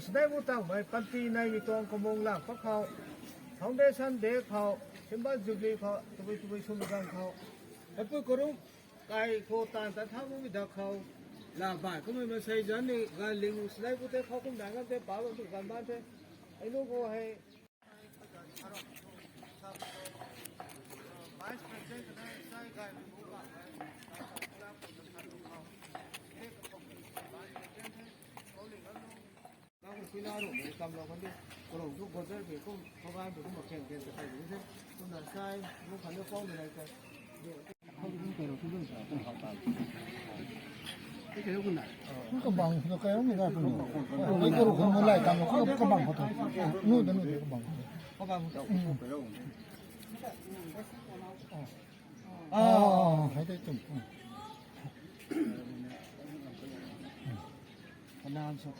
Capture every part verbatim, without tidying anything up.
Sdai bu tangmei panty naimei tuang kamung lang pakhou, Foundation Day khou, Silver Jubilee khou, tabui tabui swmei ganv khou, hei pui karung kai khou taanv tan thau mumei dak khou, la bai kummei masei zanc ni galing sdai bu tei khou kum dai ngam tei pa bam tu gan ban the. Ai lu khou hei Vice President kanei sai gay mei bu bam hei, Kabang tu kayo mi da tu. Ai ko ru ko mo lai tam ko kabang ko tu. Nu da nu da kabang. Ah, hai te tum. Kanan so.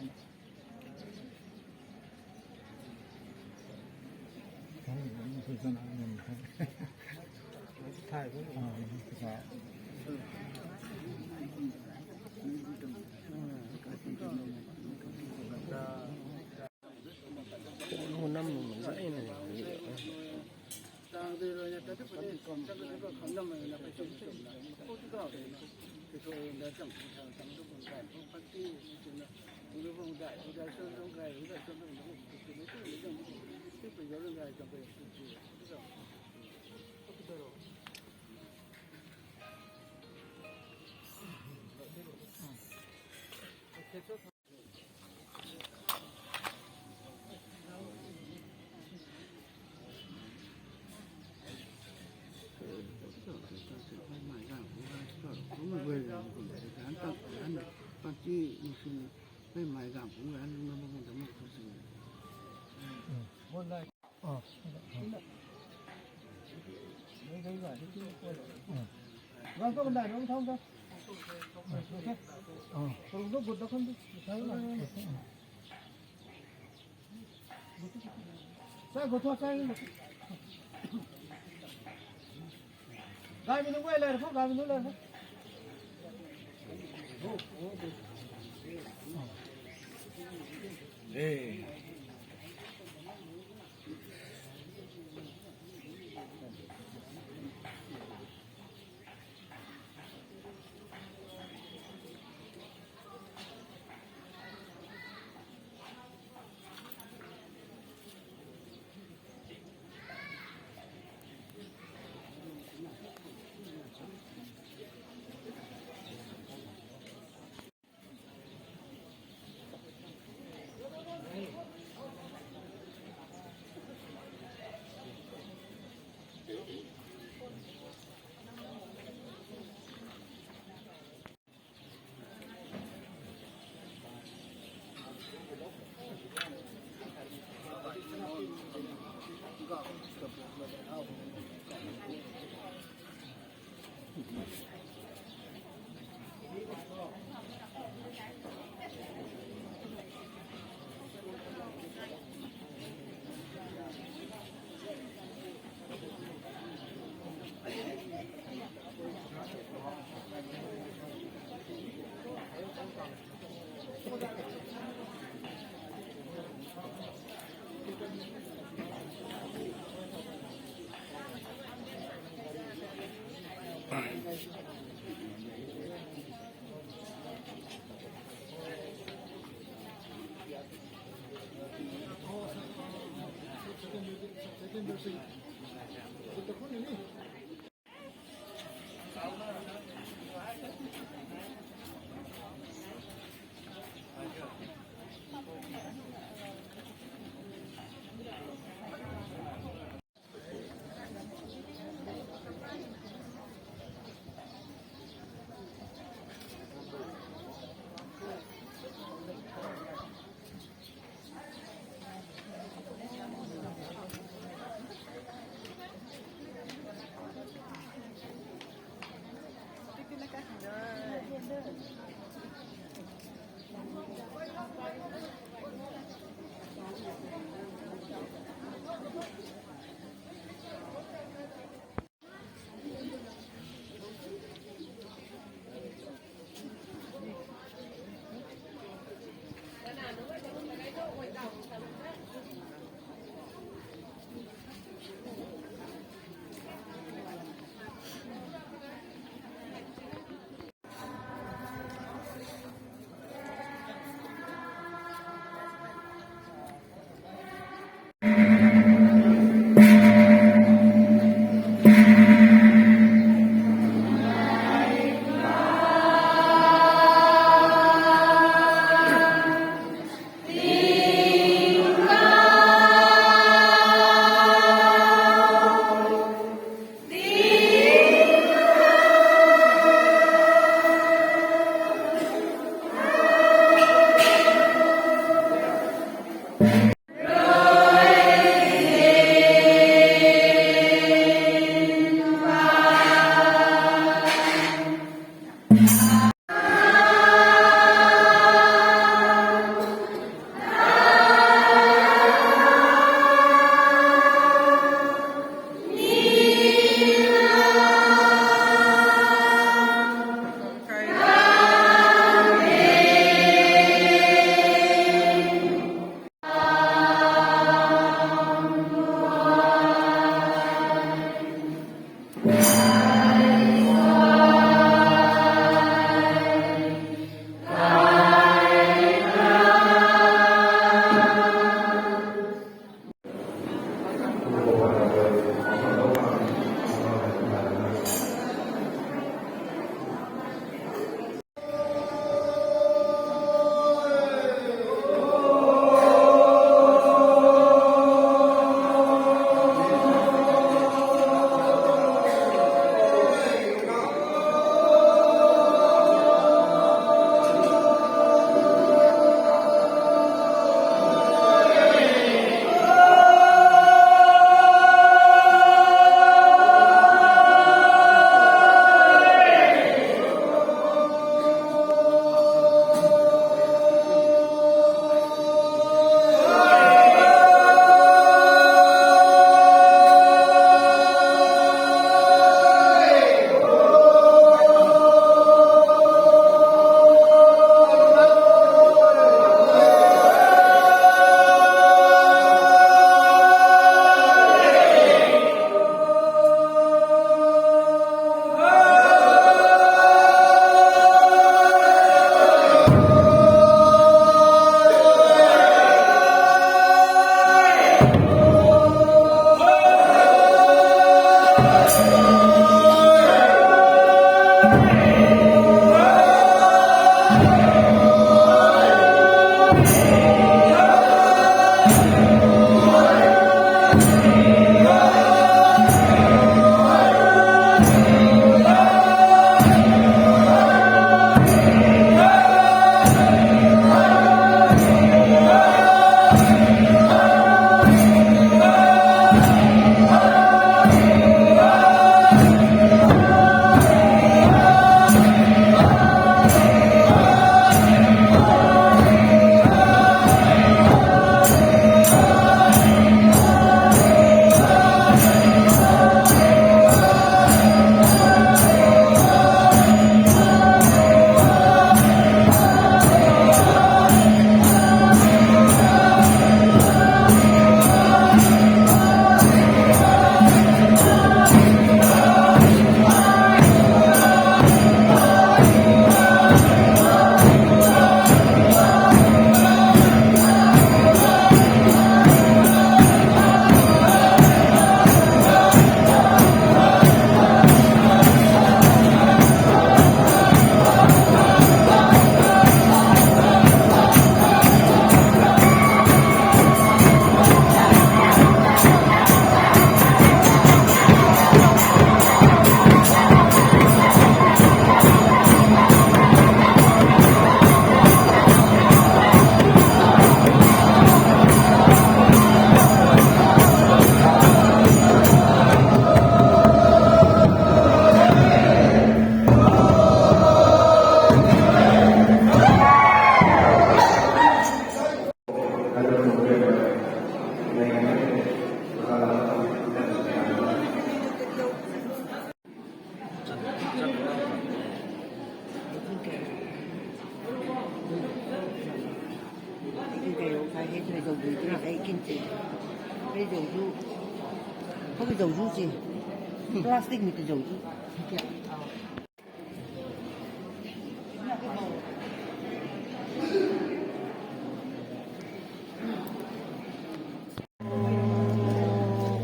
Plastic mei tei zauc du.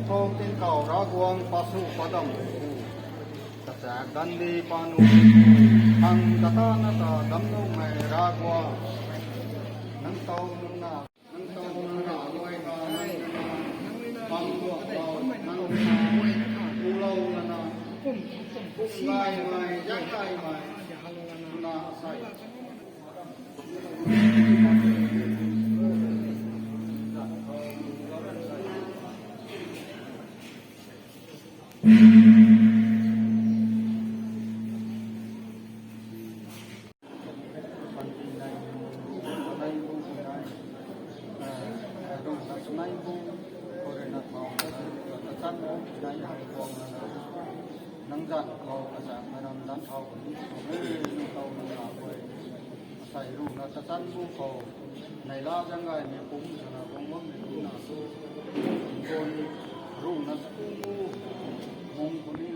Khou tingkauh Ravguangc pasu padam hu. Kachak gandi panu. Hang kata na ta dam nu mei Ravguangc. Nang tau nang na, nang tau nang na, luai na, nang na, bang luak lou, nang na, ulou na na, kum gai mei, yak gai mei, na asai. Nang zan khou kazak maram dan thau kani, nang tau nang na guay. Asei ruhna tachan bu khou, neihla zang gaymei pumc swna bang bammei ruhna su, gon ruhna su, mung puni.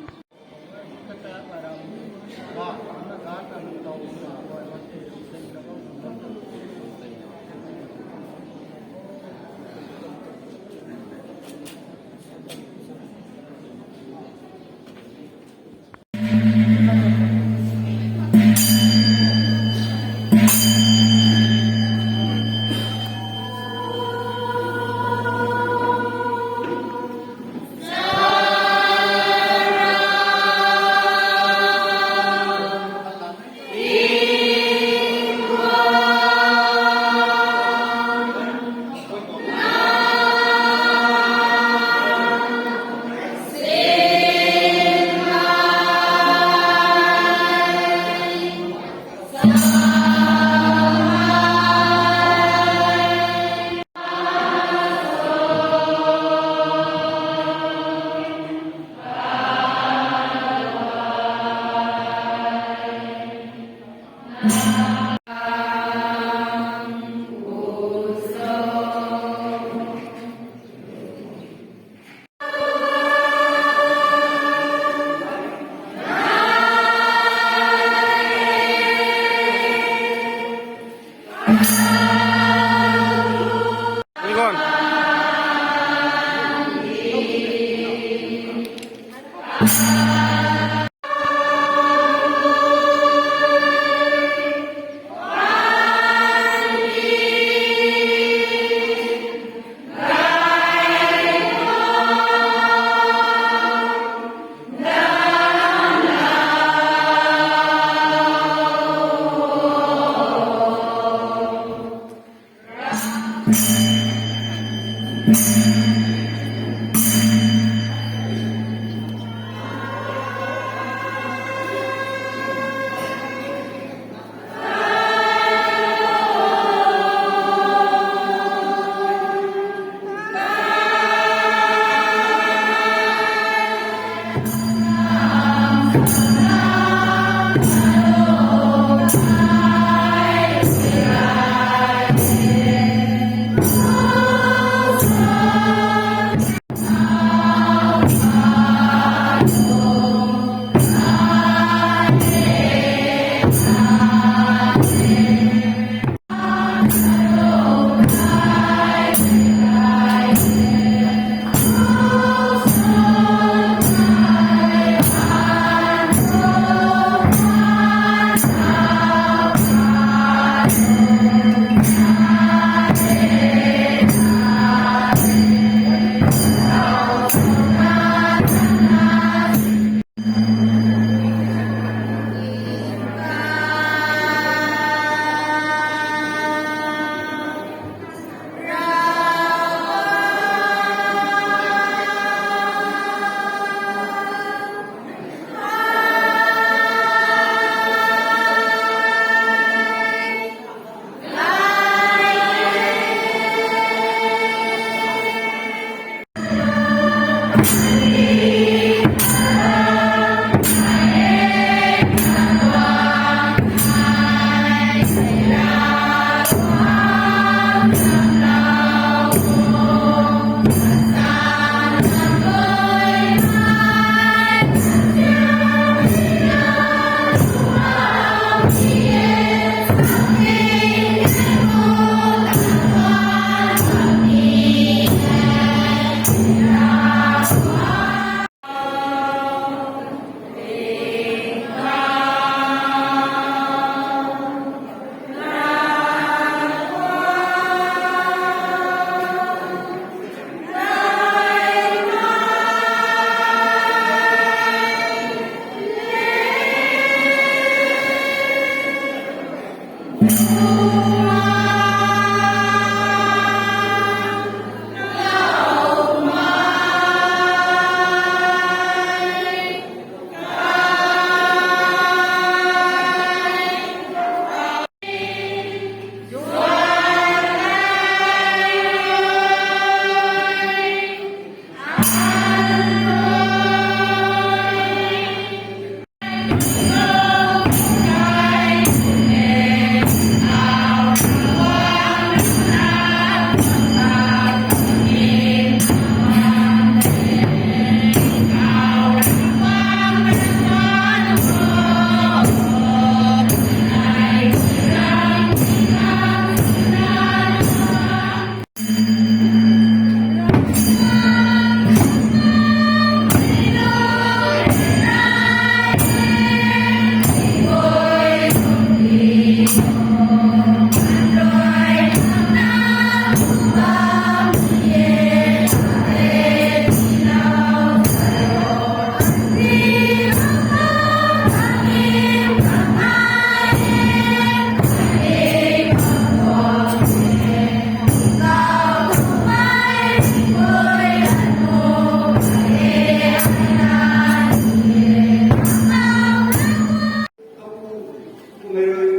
Kumei rui,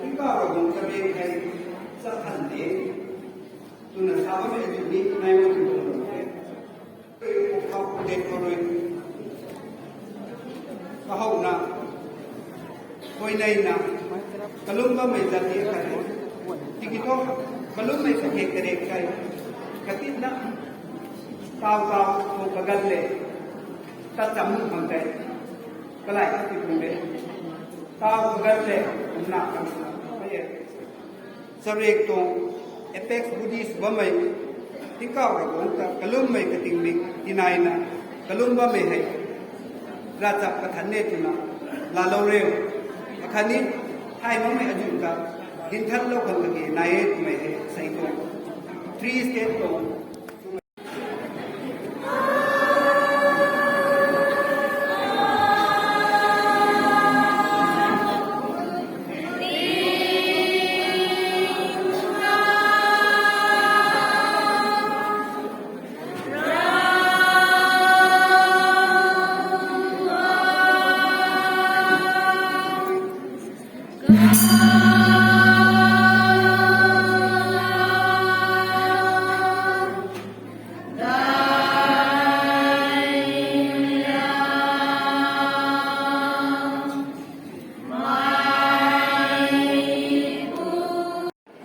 tingkauh Ravguangc chabiang hei, chakhan de, twna sa bammei tw ni, nai bam tw tuang rui, khou den khou rui, kahowna, huayneina, kalum bammei zat ni khat, tiki thu, kalummei kakhek karek kai, katinna, taw taw, khou kagan le, tat cham nu khang tei, kalai khat ti khang tei, taw kagan le, kumna khang tei, Sarek tuang apex body sw bammei, tingkauh Ravguangc ta kalummei katingmik tinaina, kalum bammei hei, Ravchap kathan ne twna laalou riu. Akhatni, thay makmei azuh ta, dinthanlou khang kage nai e twmei hei sei tuang. Three step tuang.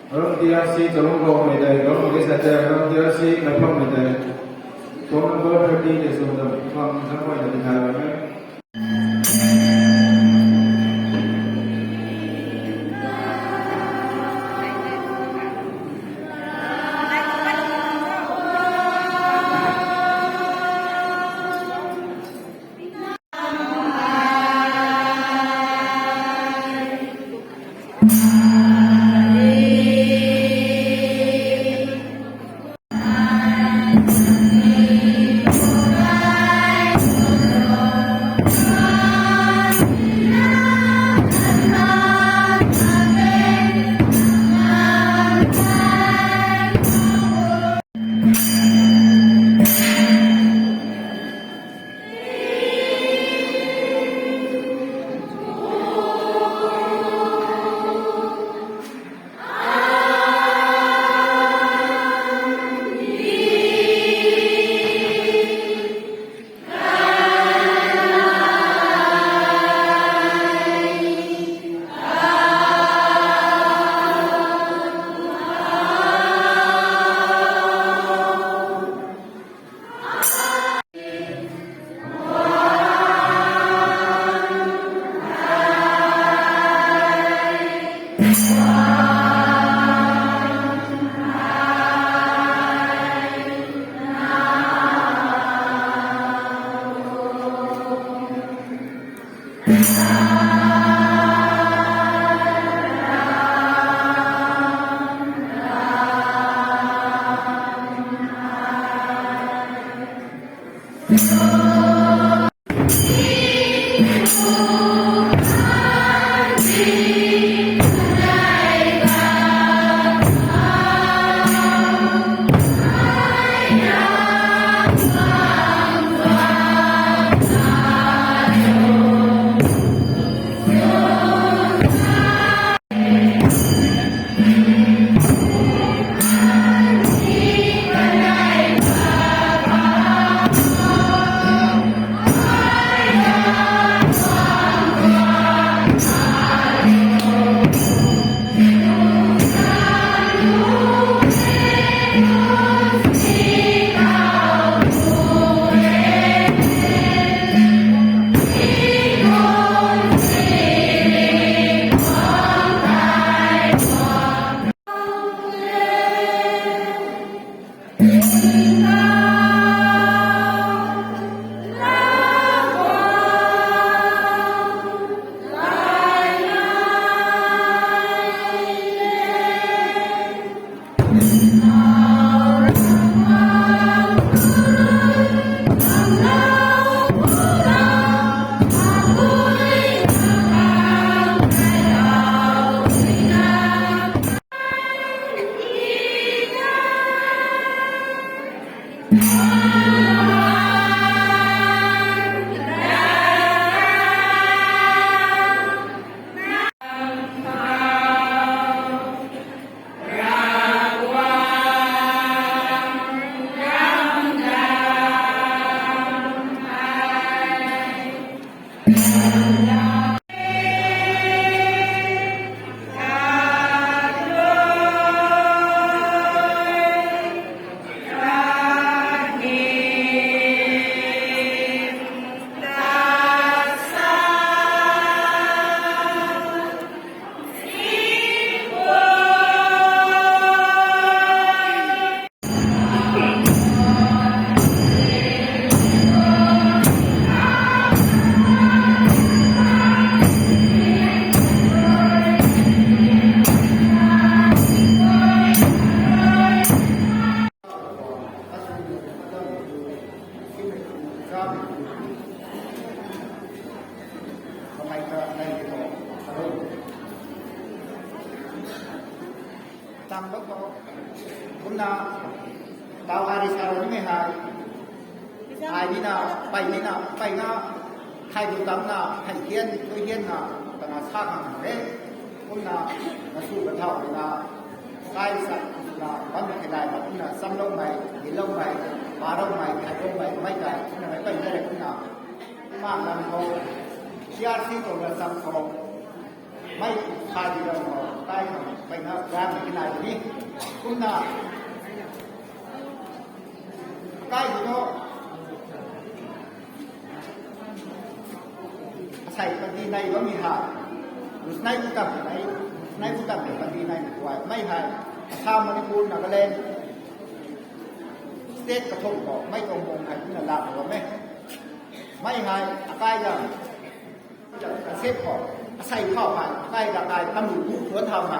Ram T R C Chalong Rongmei tei, Ram T R C Chalong Rongmei tei, phone number thirty tei sw dam, phone number na tithai bam e. Kumna tau hari sa ni mei hai, ai ni na, pei ni na, pei na, thai du tam na, thai hian, tu hian na, tana sa khang de. Kumna na su ka thau na, kai sa na, bam na thilai na, kumna samlou mei, dilou mei, parou mei, thailou mei, mei kai, kumna mei pei na re kumna. Ma lam ho, C R C ko na sam ko. Mei sa di lam ho, kai na, pei na, ram na kinai ni. Kumna, kai di no. Asei panty nai bammei ha. Rusnai ku tam nai, rusnai ku tam panty nai kuai. Mei hai, Assam, Manipur, Nagaland, state kathumh khou, mei tuang bung hai kumna lak bam e. Mei hai, akai dam, asep khou, asei khou hai, akai da kai, tamlu bu tuan thau na,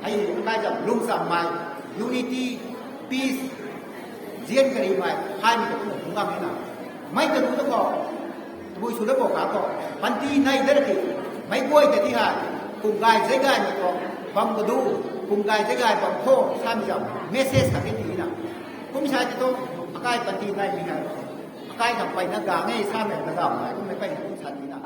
hei akai dam lungcham mei, unity, peace, zian kari mei, hai ni kumna bung gam e na. Mei ta lu ta khou, tabui sw da khou ka khou, panty nai da ki, mei guay ta ti hai, kum gay zai gay mei khou, bam ka du, kum gay zai gay bam khou, sa mi zam, message khat ti na. Kum sa ti tu, akai panty nai mi hai. Akai khang pei na gang e, sa mei na gang e, kum mei pei na kum sa ni na.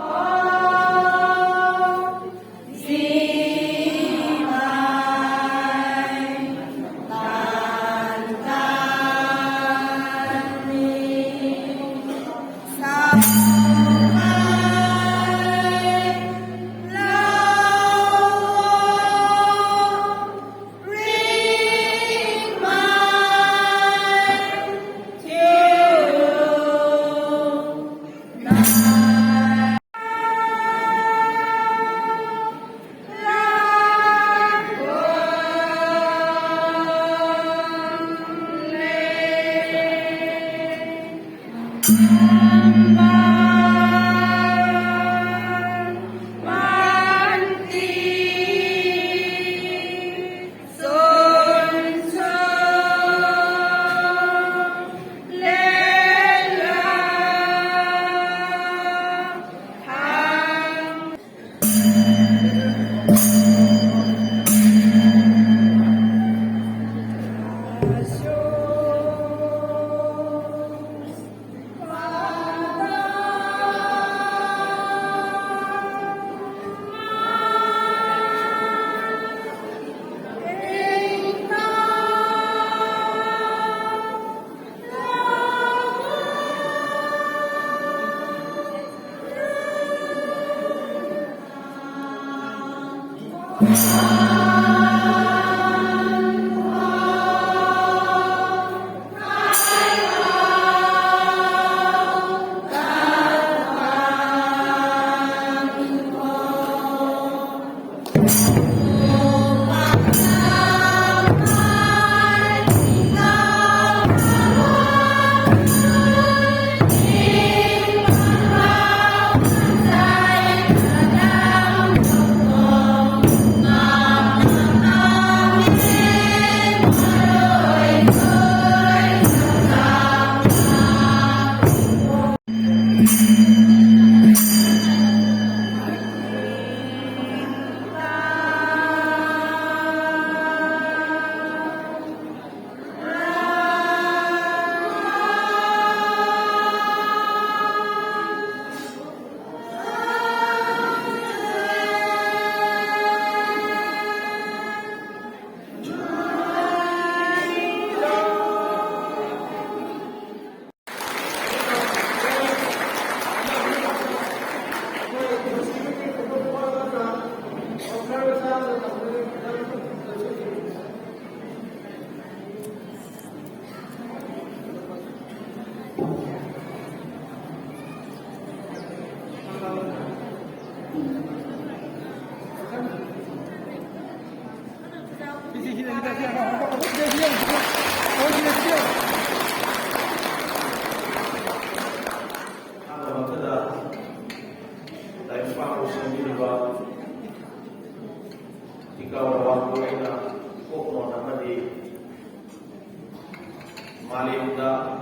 Malimda,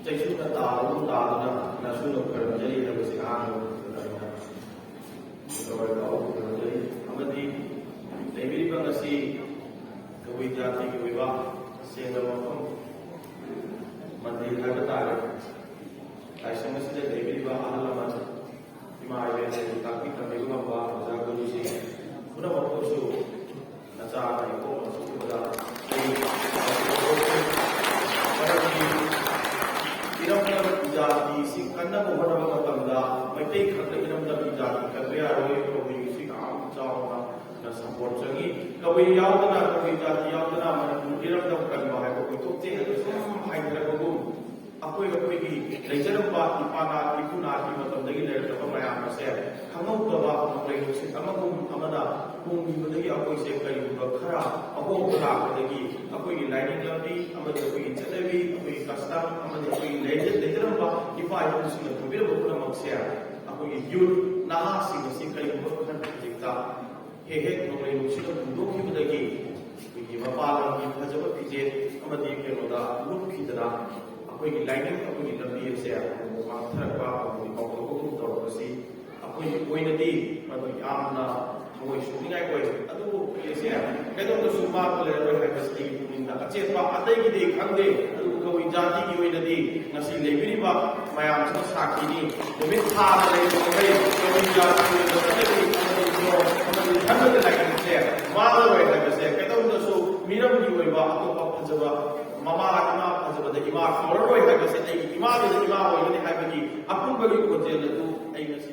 chaisuna ta lu ta na, na suna kar jai na basi ang lu ta na. Kawai kau kar jai, amadi, leibiri bang asi, kawai jati Singdam kum mandir haiba tare. Kaisang asida leibiriba ahal laman, ima iben se takpi tamei ngam ba oja guru si. Puna makum su nacha nai ko masu ko da. Iram na jati si kanna ko hana ba matam da. Meitei khat na iram na jati kan be aroi ko mi si kam chau na na support changi. Kabui yau tana, kabui jati yau tana, Manipur iram na kan ba hei ko koi tuk te hei ko sam hei tara ko kum. Akoi akoi ki leizaram ba, ipana, ipuna, imatam dagi leizaram ba mayam na se. Khangau ta ba, maklei si ama kum, ama na, kum ni dagi akoi se kai ba khara, akoi ko la dagi, akoi ki lining lambi, ama dagi akoi ki chanabi, akoi ki custom, ama dagi akoi ki leizaram, leizaram ba, ipa ipu si na kum bira ba kuna mak se. Akoi ki youth, naha si na si kai ba khan jik ta. He he nunglei lungsi na bundok hi dagi, kuiki mapa lam ki phajaba pije, ama di ke lo da luk ki dana, akoi ki lining, akoi ki lambi se, akoi ki mak tharak ba, akoi ki kau kau kau tau si, akoi ki koi na di, akoi yamna, akoi su ni ngai koi, adu ki se, kaido na su ma ko le roi hai kasi, na ache pa, atei ki di khang de, adu kawin jati ki oi na di, ngasi leibiriba, mayam sa sakhi ni, numit tha na lei ko hei, kami jati ko na lei, kami jo, kami than na lei ko se, ma na loi na se, kaitam na su, miram ni loi ba, ato pa phajaba, mama ima phajaba de ima, khou loi na se, ei ima de ima loi ni hai ba ki, apun ba ni ko je na tu, ei na si.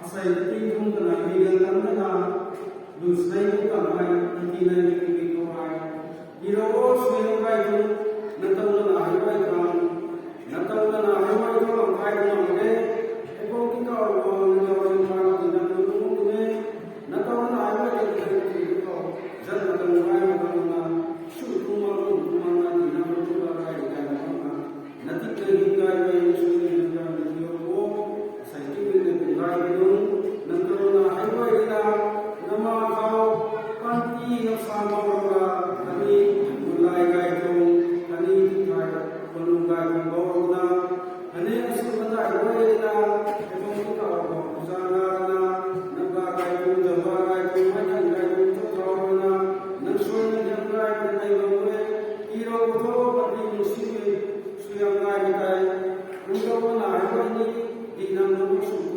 Asei ting thum kanei mi ganv tang na, lu snei kum tang hei, nti nai ni kum mi khou hei. Iro o sui hang kai tu, na tau na na hei bai tang, na tau na na hei bai tang lang kai tu lang de. Hei bam ki kau bam na tau na na ti na tu tu tu ne. Na tau na na hei bai tang kai tu tu. Zan na tau na hei bai tang na, su tu ma lu tu ma na ti na tu tu la kai kai na na. Na titna hym gay mei, sw na hym gay mei tei o, asei tingmik na kum gay mei nunc, nang karuna hei guay rina, nama khou, panty na sa bau rana, khatni, mulay gay tuang, khatni tithay, panung gay tuang bau rana, khatni asei matai guay rina, hei bam tu kau bam tu zana rana, nang ba gay tuang, zan ba gay tuang, mei than gay tuang, tu thau rana, nang suai na hym gay mei tei bam e, iro khou tho, panty nung si mei, Suaihiam gaymei tei, nang tau na hei guay ni, dihna nunc sw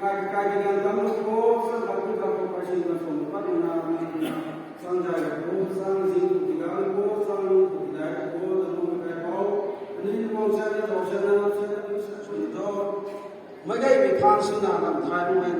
Kai kai di gan tam lu ko, sa ka tu ka ko pa sin na som pat na, sang jai ko, sang zing ko, ki gan ko, sang lu ko, ki dai ko, da lu kai pau. Ani ni mo sa na, do sa na, sa na, sa na, sa na. Mai gay mi thang sina lam thai lu mai